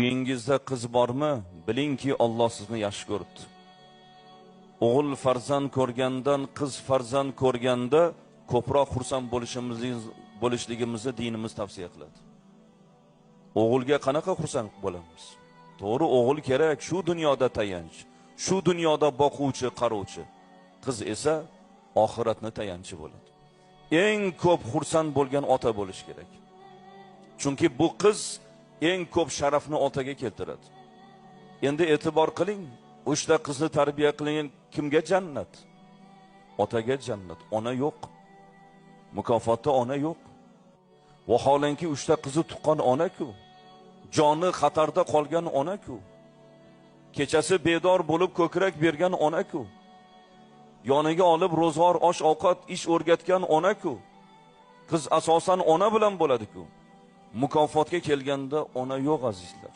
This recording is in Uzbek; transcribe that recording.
Uyingizda qiz bormi? Bilingki, Alloh sizni yaxshi ko'ribdi. O'g'il farzand ko'rgandan qiz farzand ko'rganda ko'proq xursand bo'lishligimizni dinimiz tavsiya qiladi. O'g'ilga qanaqa xursand bo'lamiz? To'g'ri, o'g'il kerak, shu dunyoda tayanch, shu dunyoda boquvchi, qarovchi. Qiz esa oxiratni tayanchi bo'ladi. Eng ko'p xursand bo'lgan ota bo'lish kerak. Chunki bu qiz eng ko'p sharafni otaga keltiradi. Endi e'tibor qiling, uchta qizni tarbiya qilingan kimga jannat? Otaga jannat, ona yo'q. Mukofotda ona yo'q. Vaholanki uchta qizni tuqqan ona-ku, joni xatarda qolgan ona-ku, kechasi bedor bo'lib ko'krak bergan ona-ku, yoniga olib ro'zg'or, osh ovqat, ish o'rgatgan ona-ku. Qiz asosan ona bilan bo'ladi-ku. Mukofotga kelganda ona yo'q azizlar.